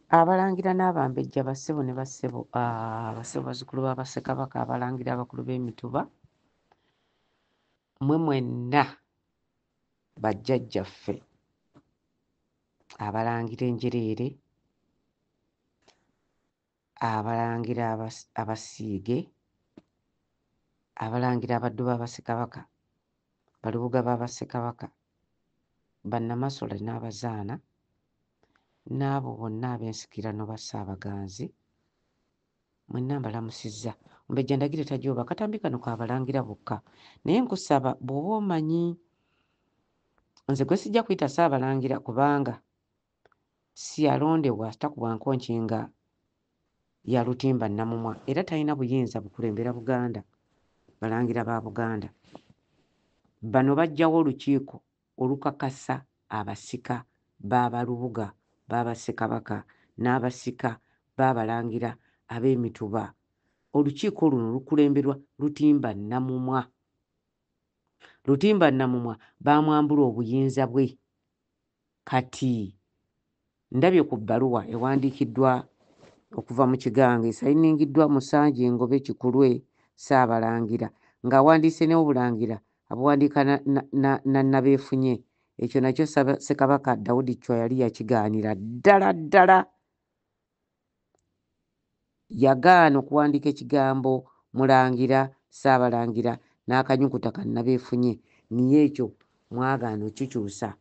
Abalangira n'Abambejja, bassebo ne bassebo, bassebo bazzukulu ba Bassekabaka, abalangira abakulu b'emituba, mmwe mwenna bajjajjaffe abalangira enjereere, abalangira abasiige, abalangira abaddu ba Bassekabaka, balubuga ba Bassekabaka, bannamasole n'abazaana, n'abo bonna ab'ensikirano ba Ssaabaganzi, mwenna mbalamusizza. Omumbejja Ndagire Tajooba, akatambi kano ka balangira bokka, naye nkusaba bw'oba omanyi nze gwe sijja kuyita Ssaabalangira kubanga siyalondebwa takubwa nkonki nga ya Lutimba Namumwa era talina buyinza bukulembera Buganda, balangira ba Buganda. Bano baggyawo olukiiko olukakasa abasika ba Balubuga ba Bassekabaka n'abasika b'Abalangira ab'Emituba. Olukiiko luno lukulemberwa Lutimba Namumwa. Lutimba Namumwa baamwambula obuyinza bwe. Kati ndabye ku bbaluwa ewandiikiddwa okuva mu Kigango esayiningiddwa Musangi Ngobe Kikulwe Ssaabalangira ng'awandiise n'Obulangira abuwandiika na Nnabeefunye. Ekyo nakyo Ssekabaka Daudi Chwa yali yakigaanira ddala ddala. Yagaana okuwandiika ekigambo Mulangira, Ssaabalangira n'akanyukuta ka Nnabeefunye niye ekyo mwagaana okukikyusa.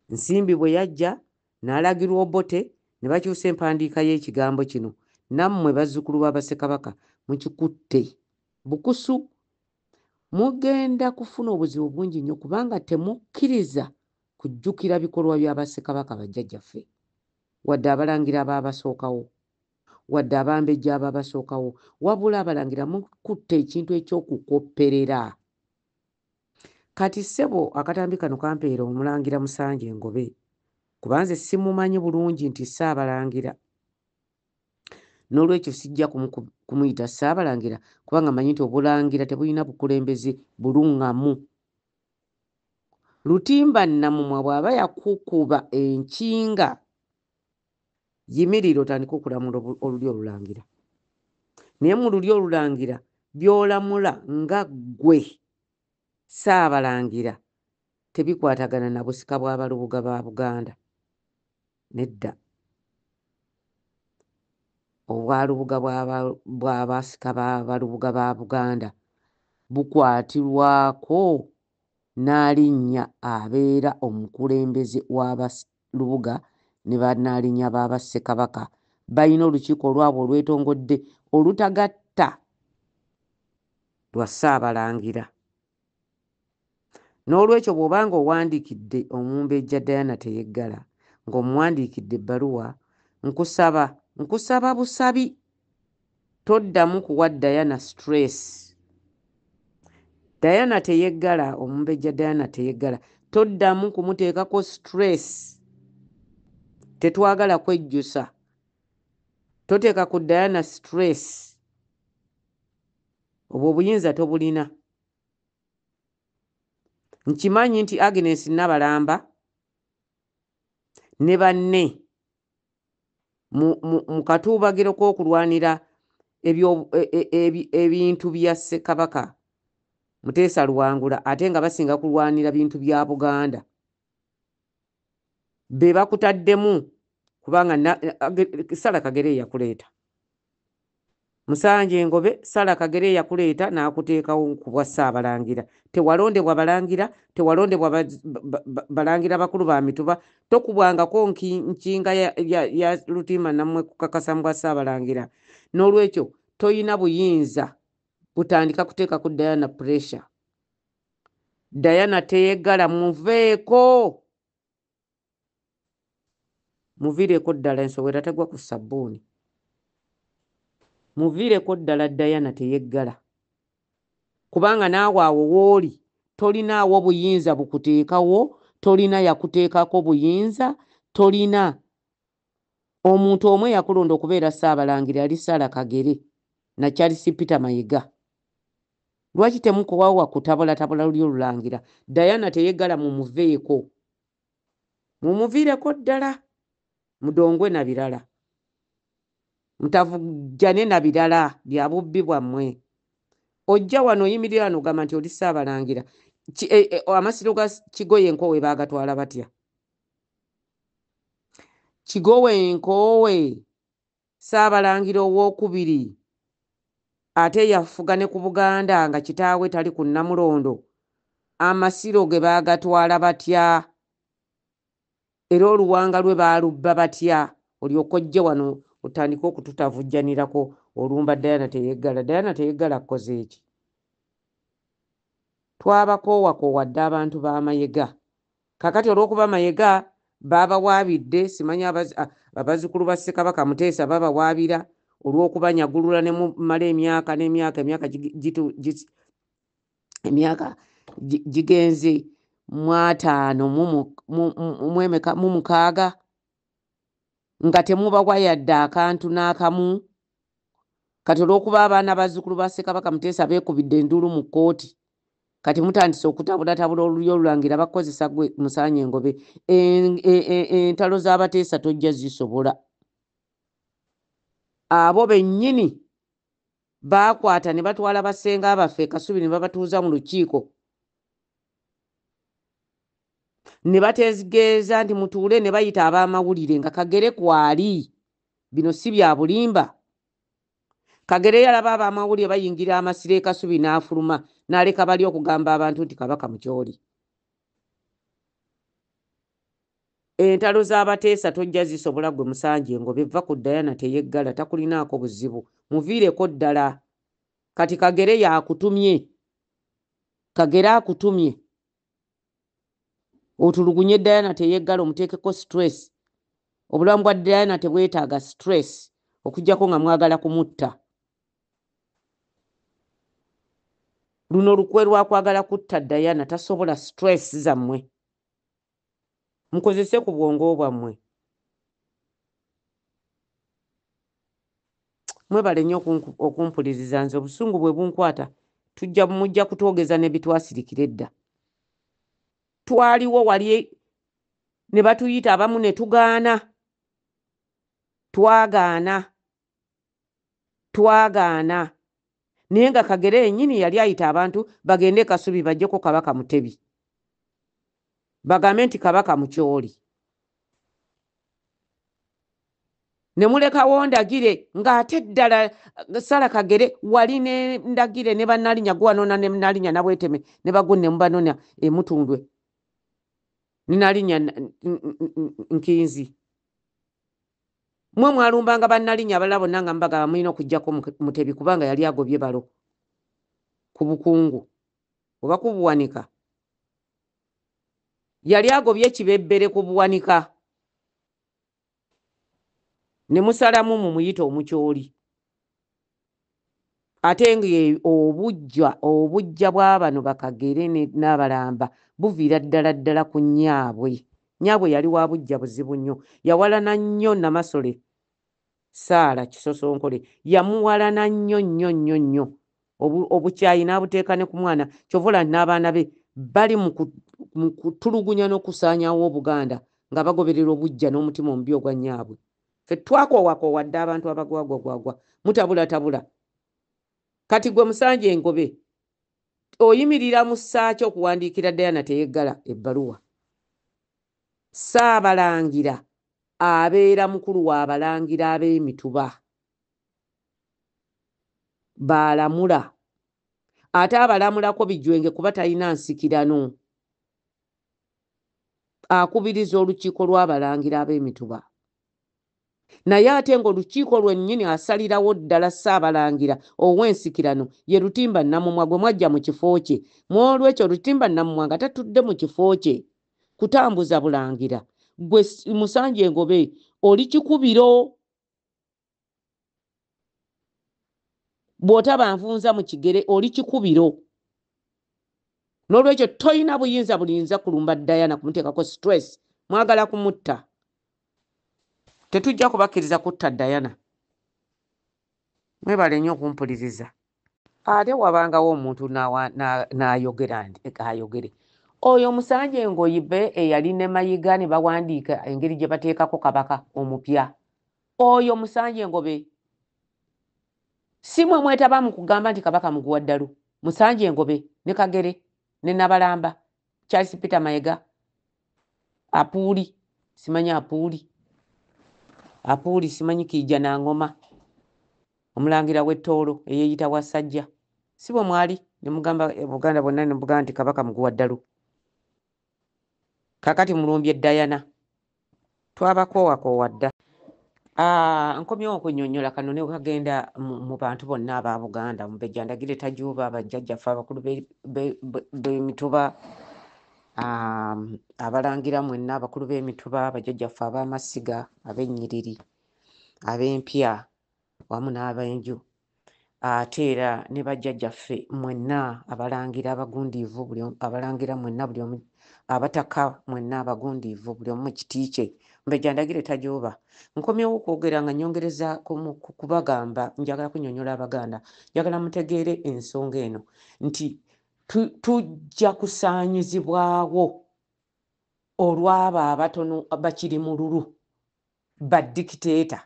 Nsimbi bwe yajja n'alagirwa Obote ne bakyusa empandiika y'ekigambo kino. Nammwe bazzukulu ba Bassekabaka mukikutte bukusu. Mugenda kufuna obuzibu bungi nnyo kubanga temukkiriza kujjukira bikolwa bya Bassekabaka bajjajjaffe wadde Abalangira abaabasookawo wadde Abambejja abaabasookawo, wabula Abalangira mukutte ekintu eky'okukopperera. Kati ssebo akatambi kano kampeera Omulangira Musanje Ngobe kuba nze simumanyi bulungi nti Ssaabalangira, n'olwekyo sijja kumuyita Ssaabalangira kubanga mmanyi nti Obulangira tebulina bukulembeze bulungamu. Lutimba Namumwa bw'aba yakukuba enkinga, yimirira otandike okulamula olulyo olulangira. Naye mu lulyo olulangira by'olamula nga ggwe Ssaabalangira tebikwatagana na busika bw'Abalubuga ba Buganda. Nedda. Obwalubuga bw'abasika b'Abalubuga ba Buganda bukwatirwako Nnaalinnya abeera omukulembeze w'Abalubuga ne Bannaalinnya ba Bassekabaka. Balina olukiiko olwabwe olwetongodde olutagatta lwa Ssaabalangira. N'olwekyo bw'oba ng'owandiikidde Omumbejja Diana Teyeggala ng'omuwandiikidde ebbaluwa, nkusaba, nkusaba busabi toddamu kuwa Diana stress. Diana Teyeggala, Omumbejja Diana Teyeggala toddamu kumuteekako stress. Tetwagala kwejjusa. Toteeka ku Diana stress. Obwo obuyinza tobulina. Nkimanyi nti Agnes Nabalamba ne banne mu katuubagiro k'okulwanira ebintu bya Ssekabaka Muteesa Luwangula ate nga basinga kulwanira bintu bya Buganda be bakutaddemu kubanga Sala Kagere yakuleeta. Musanje Ngobe, Sala Kagere yakuleeta n'akuteekawo ku bwa Ssaabalangira. Tewalondebwa Balangira, tewalondebwa Balangira bakulu ba mituba, tokubwangako nkinga ya Lutimba nammwe kukakasa mu bwa Ssaabalangira. N'olwekyo toyina buyinza butandika kuteeka ku Diana pressure. Diana teyeggala, muveeko. Muviireko ddala ensowera tegwa ku ssabbuuni. Muviireko ddala Diana teyeggala. Kubanga naawe awo w'oli tolinaawo buyinza bukuteekawo, tolina yakuteekako buyinza, tolina. Omuntu omu eyakulonda okubeera Ssaabalangira yali Sarah Kagere na Charles Peter Mayiga. Lwaki temukowawa kutabulatabula lulyo lulangira? Diana teyeggala mumuveeko. Mumuviireko ddala mudongwe na birala. Mutavujjane na birala bya bubbi bwammwe. Ojja wano oyimirira wano ogamba nti oli Ssaabalangira. Amasiro ga Kigoye Nkoowe baagatwala batya? Kigoye Nkoowe Ssaabalangira owookubiri ate yafuga ne ku Buganda nga kitaawe tali ku Nnamulondo, amasiro ge baagatwala batya? Era oluwanga lwe baalubba batya? Olyoke ojje wano otandike okututavujjanirako olumba Diana Teyeggala. Diana Teyeggala akkoze ki? Twabakoowakoowa dda abantu ba Mayega. Kaakati olw'okuba Mayega baabawaabidde, simanyi abazzukulu ba Ssekabaka Muteesa babawaabira olw'okubanyagulula ne mumala emyaka n'emyaka, emyaka emyaka gigenze mu ataano mu mukaaga nga temubawa yadde akantu n'akamu. Kati olw'okuba abaana bazzukulu ba Ssekabaka Muteesa beekubidde enduulu mu kkooti, kati mutandise okutabulatabula olulyo olulangira bakozesa gwe Musaanye Engobe. Entalo z'Abateesa tojja zisobola. Abo bennyini baakwata ne batwala bassenga baffe e Kasubi ne babatuuza mu lukiiko ne bategeeza nti mutuule, ne bayita ab'amawulire nga Kagere kwali. Bino si bya bulimba. Kagere yalaba ab'amawulire bayingira amasiro e Kasubi n'afuluma n'aleka bali okugamba abantu nti Kabaka Mukyoli. Entalo z'Abateesa tojja zisobola gwe Musanje Engobe. Vva ku Diana Teyeggala, takulinaako buzibu, muviireko ddala. Kati Kagere yakutumye, Kagere akutumye otulugunye Diana Teyeggala omuteekeko stress. Obulamu bwa Diana tebwetaaga stress okuggyako nga mwagala kumutta. Luno lukwe lwa kwagala kutta Diana, tasobola stress zammwe. Mukozese ku bwongo bwammwe. Mwebale nnyo okumpuliriza. Nze obusungu bwe bunkwata, mujja kutwogeza ne bitwasirikira edda. Twaliwo wali ne batuyita abamu ne tugaana, twagaana, twagaana. Naye nga Kagere yennyini yali ayita abantu bagende e Kasubi baggyeko Kabaka Mutebi, bagambe nti Kabaka Mukyoli. Ne mulekawo Ndagire ng'ate ddala Sala Kagere wali ne Ndagire ne Bannalinya gwanona ne Nalinya Nabweteme ne Bagunne ne mubanona e Mutundwe ne Nalinya Nkinzi. Mmwe mwalumbanga Bannalinya abalala bonna nga mubagamba mulina okuggyako Mutebi kubanga yali agobye balo ku bukungu oba ku buwanika. Yali agobye Kibebbere ku buwanika. Ne musalamu mumuyite Omukyoli. Ate nga obujja bwa bano Bakagere n'Abalamba buviira ddala ddala ku nnyaabwe. Nnyaabwe yali wa bujja buzibu nnyo. Yawalana nnyo Namasole Saala Kisosonkole. Yamuwalana nnyo nnyo nnyo nnyo. Obukyayi n'abuteeka ne ku mwana. Ky'ova olaba nti n'abaana be bali mu kutulugunya n'okusaanyaawo Obuganda nga bagoberera obujja n'omutima omubi ogwa nnyaabwe. Ffe twakoowakoowa dda abantu abagwagwagwagwa mutabulatabula. Kati gwe Musanje Engobe oyimirira mu ssaaki okuwandiikira Diana Teyeggala ebbaluwa. Ssaabalangira abeera mukulu w'abalangira ab'emituba baalamula, ate abalamulako bijwenge kuba talina nsikirano. Akubiriza olukiiko lw'abalangira ab'emituba, naye ate ng'olukiiko lwennyini asalirawo ddala Ssaabalangira ow'ensikirano ye Lutimba Nnamumwa gwe mwajja mu kifo kye. Mw'olwekyo Lutimba Nnamumwa nga tatudde mu kifo kye kutambuza bulangira, gwe Musanje Engobe oli kikubiro. Bw'otaba nvunza mu kigere oli kikubiro. N'olwekyo toyina buyinza bulinza kulumba Diana kumuteekako stress, mwagala kumutta. Tetujja kubakkiriza kutta Diana. Mwebale nnyo okumpuliriza. Ate wabangawo omuntu n'ayogera nti ayogere. Oyo Musanje Engobe eyali ne Mayiga ne bawandiika engeri gye bateekako kabaka omupya. Oyo Musanje Engobe Si mwe mwetaba mu kugamba nti Kabaka muguwa ddalu, Musanje Engobe ne Kagere ne Nabalamba, Charles Peter Mayega, Apuuli, simanyi Apuuli, Apuuli simanyi Kiija na Ngoma, omulangira w'e Tooro eyeeyita Wasajja. Si bwe mwali ne mugamba Buganda bwonna ne mugamba nti Kabaka muguwa ddalu. Kaakati mulumbye Diana. Twabakoowakoowa dda. Nkomyewo okunnyonnyola kano ne kagenda mu bantu bonna aba Buganda, Omumbejja Ndagire Tajuuba, bajjajjaffe abakulu b'emituba, abalangira mwenna abakulu b'emituba, bajjajjaffe ab'amasiga, ab'ennyiriri, ab'empya wamu n'ab'enju. Ate era ne bajjajjaffe mwenna abalangira abagundiivu, buli abalangira mwenna buli omu, abataka mwenna abagundiivu, buli omu mu kiti kye. Omumbejja Ndagire Tajuuba. Nkomyewo okwogera nga nnyongereza ku kubagamba, njagala kunnyonnyola Abaganda, njagala mutegeere ensonga eno nti tujja kusaanyizibwawo olw'abo abatono bakiri mululu ba dictator.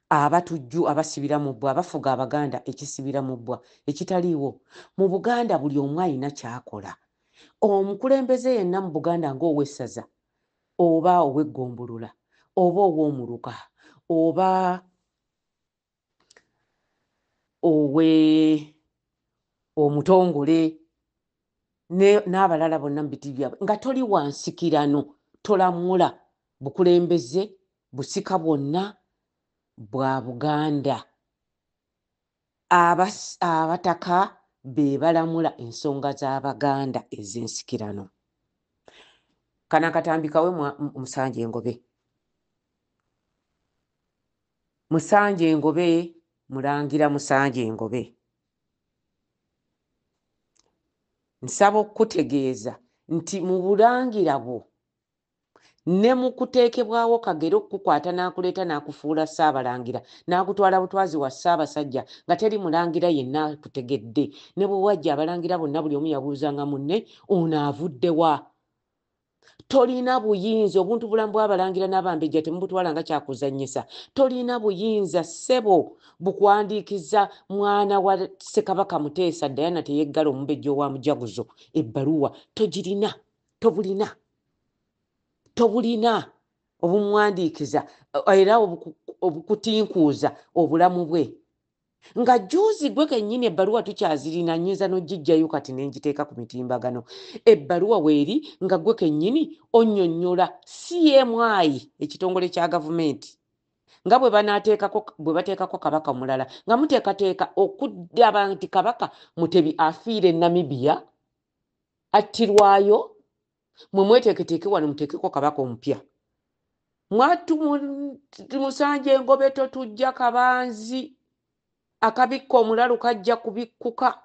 Abatujju abasibira mu bbwa, abafuga Abaganda ekisibira mu bbwa ekitaliiwo. Mu Buganda buli omu alina ky'akola. Omukulembeze yenna mu Buganda ng'owessaza oba ow'eggombolola oba ow'omuluka oba owe omutongole n'abalala bonna mu biti byabwe, nga toli wa nsikirano, tolamula bukulembeze busika bwonna bwa Buganda. Abataka be balamula ensonga z'Abaganda ez'ensikirano. Kano akatambi kawe Musanje Engobe. Musanje Engobe, Mulangira Musanje Engobe. Nsaba okukutegeeza nti mu bulangira bwo ne mu kuteekebwawo Kagere okukukwata n'akuleeta n'akufuula Ssaabalangira n'akutwala butwazi wa Ssaabasajja nga teri mulangira yenna akutegedde. Ne bwe wajja abalangira bonna buli omu yabuuzanga munne, ono avudde wa? Tolina buyinza, obuntu bulamu bw'abalangira n'abambejja temubutwala nga kyakuzannyisa. Tolina buyinza ssebo bukuwandiikiza mwana wa Ssekabaka Muteesa Diana Teyeggala omumbejja owa Mujaguzo ebbaluwa. Togirina, tobulina, tobulina obumuwandiikiza era obukutinkuuza obulamu bwe. Nga jjuuzi gwe kennyini ebbaluwa tukyazirina, nnyinza n'ogiggyayo kati ne ngiteeka ku mitimbagano. Ebbaluwa weeri nga gwe kennyini onnyonnyola CMI, ekitongole kya gavumenti, nga bwe banaateekako, bwe bateekako kabaka omulala, nga muteekateeka okudaba nti Kabaka Mutebi afiira e Namibia, attirwayo, mwe mweteeketeeke wano muteekeko kabaka omupya. Mwattu Musanje Engobe totujja kabanzi, akabikka omulalu kajja kubikkuka.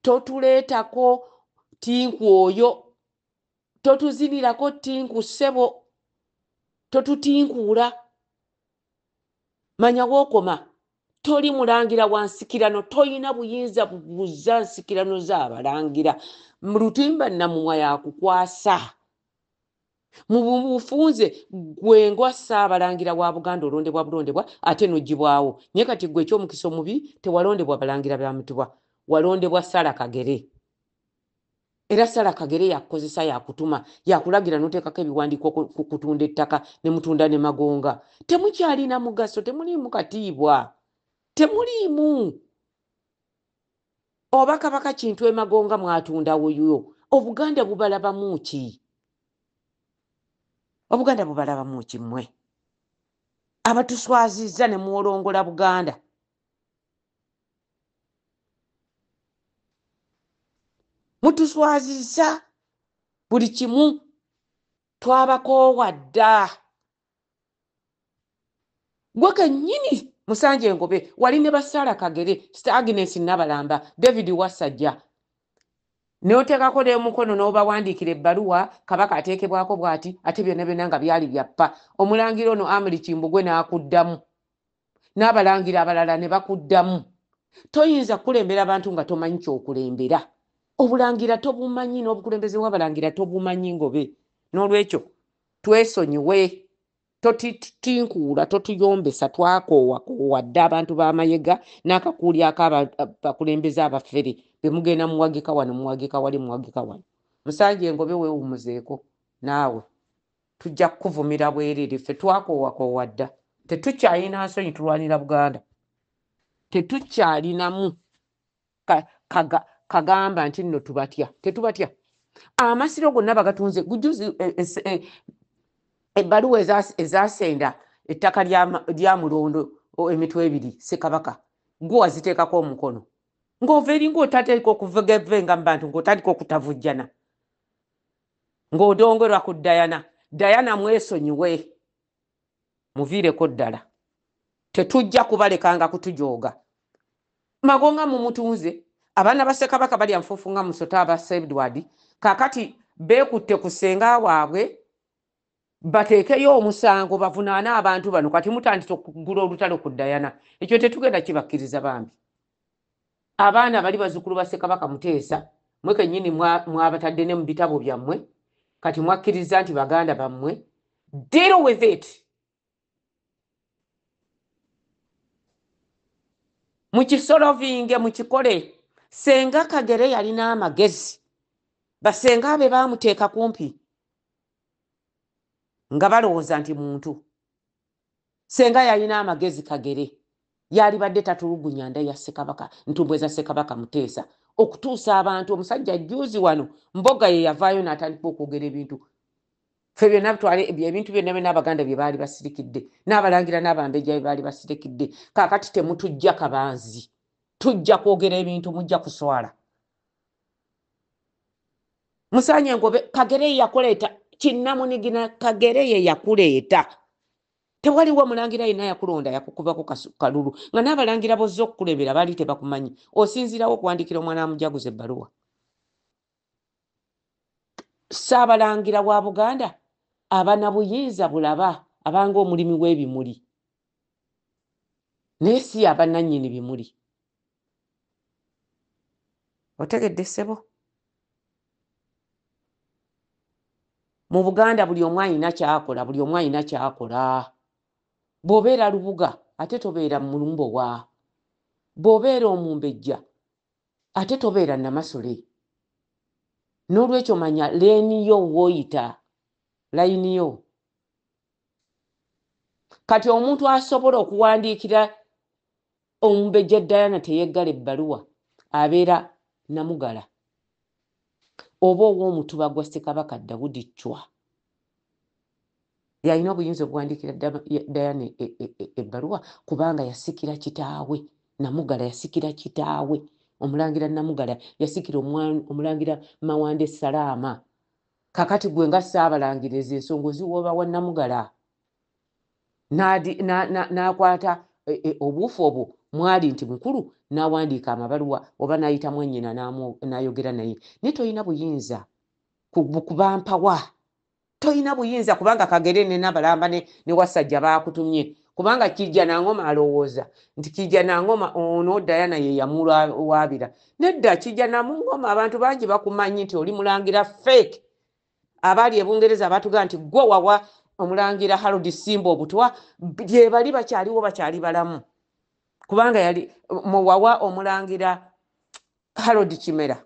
Totuleetako tinku oyo, totuzinirako tinku ssebo, totutinkuula. Manya w'okoma, toli mulangira wa nsikirano, tolina buyinza bubuza nsikirano z'abalangira. Lutimba Nnamumwa yakukwasa. Mu bufunze gwe ngwa Ssaabalangira wa Buganda olondebwa bulondebwa ate n'oggyibwawo. Naye kati ggwe eky'omukisa omubi tewalondebwa balangira ba Mutubwa, walondebwa Sarah Kagere. Era Sarah Kagere yakukozesa, yakutuma, yakulagira n'oteekako ebiwandiiko kutunda ettaka ne mutunda ne Magonga. Temukyalina mugaso, temuliimu katiibwa, temuliimu. Oba Kabaka Kintu e Magonga mwatundawo yo, Obuganda bubalabamu ki? Obuganda bubalabamu ki mmwe abatuswazizza ne muwolongola Buganda? Mutuswazizza buli kimu, twabakoowa dda. Gwe kennyini Musanje Engobe wali ne ba Sarah Kagere, Agnes Nabalamba, David Wasajja, n'oteekako n'omukono n'obawandiikira ebbaluwa, Kabaka ateekebwako bw'ati, ate byonna byonna nga byali bya ppa. Omulangira ono Amuli Kimbugwe n'akuddamu, n'abalangira abalala ne bakuddamu. Toyinza kukulembera bantu nga tomanyi ky'okulembera. Obulangira tobumanyi n'obukulembeze bw'abalangira tobumanyi Ngobe. N'olwekyo twesonyiwe. Totitinkuula, totuyombesa, twakoowakoowa dda abantu b'Amayega n'akakuuli ak'abakulembeze abafere be mugenda muwagika wano, muwagika wali, muwagika wano. Musanje engobe weewumuzeeko naawe, tujja kukuvumira bwereere. Ffe twakoowakoowa dda, tetukyalina nsonyi, tulwanira Buganda. Tetukyalinamu kagamba nti nno tubatya, tetubatya. Amasiro gonna bagatunze gujuzi ebbaluwa ezasenda ettaka lya Mulondo emitwe ebiri Ssekabaka, gwe waziteekako omukono ng'ova eri ng'otatandika okuvegavenga mu bantu, ng'otandika okutavujjana, ng'odongerwa ku Diana. Diana mwesonyiwe, muviireko ddala, tetujja kubalekanga kutujooga. Magonga mumutunze, abaana ba Ssekabaka balya nfuufu nga musota aba Edward. Kaakati beekutte ku ssenga waabwe bateekeyo omusango bavunaane abantu bano. Kati mutandise okugula olutalo ku Diana, ekyo tetugenda kibakkiriza bambi. Abaana bali bazzukulu ba Ssekabaka Muteesa, mwe kennyini mwabatadde ne mu bitabo byammwe, kati mwakkiriza nti baganda bammwe. Deal with it, mukisolovinge, mukikole. Senga Kagere yalina amagezi, basenga be baamuteeka kumpi nga balowooza nti muntu. Senga yalina amagezi, Kagere yalibadde tatulugunya nda ya Ssekabaka, ntumbwe za Ssekabaka Muteesa, okutuusa abantu. Omusajja jjuuzi wano Mboga ye yavaayo n'atandika okwogera ebintu ffe byonna bitwale ebintu byonna byonna Abaganda bye baali basirikidde, n'abalangira n'abambejja bye baali basirikidde. Kaakati temutujja kabanzi, tujja kwogera ebintu, mujja kuswala. Musaanye engobe. Kagere ye yakuleeta kinnamunigina, Kagere ye yakuleeta. Tewaliwo mulangira yenna yakulonda yakukubako kalulu, nga n'abalangira bozza okukulembera baali tebakumanyi. Osinziirawo okuwandiikira omwana wa Mujaguzo ebbaluwa? Ssaabalangira wa Buganda aba na buyinza bulaba, abanga omulimi w'ebimuli, naye si yaba nannyini bimuli. Otegedde ssebo? Mu Buganda buli omu alina kyakola, buli omu alina kyakola. Bw'obeera lubuga ate tobeera mulumbowa, bw'obeera omumbejja ate tobeera namasole. N'olwekyo manya lane yo, w'oyita layini yo. Kati omuntu asobola okuwandiikira omumbejja Diana Teyeggala ebbaluwa abeera Namugala oba ow'omutuba gwa Ssekabaka Dawudi Chwa, yalina obuyinza obuwandiikira Diana ebbaluwa, kubanga yasikira kitaawe Namugala, yasikira kitaawe omulangira Namugala, yasikira omulangira Mawande Salaama. Kakati gwe nga Ssaabalangira, ezo ensonga oziwooba wa Namugala n'akwata obuufu obwo mwali nti mukulu, n'awandiika amabaluwa oba n'ayita mwannyina n'ayogera naye. Naye tolina buyinza kubampawa, tolina buyinza, kubanga Kagere ne Nabalamba ne Wasajja baakutumye, kubanga Kijja Nangoma alowooza nti Kijja Nangoma ono Diana ye yamuwaabira. Nedda, Kijja Namungoma, abantu bangi bakumanyi nti oli mulangira fake. Abaali e Bungereza batugamba nti gwe wawa omulangira Harold Simba obutwa, gye bali bakyaliwo, bakyali balamu, kubanga yali muwawa omulangira Harold Kimera,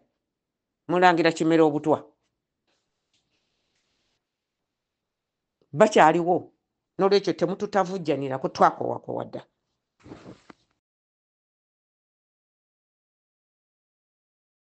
mulangira Kimera obutwa, bakyaliwo. Nolwekyo temututavujjanirako, twakowakowa dda.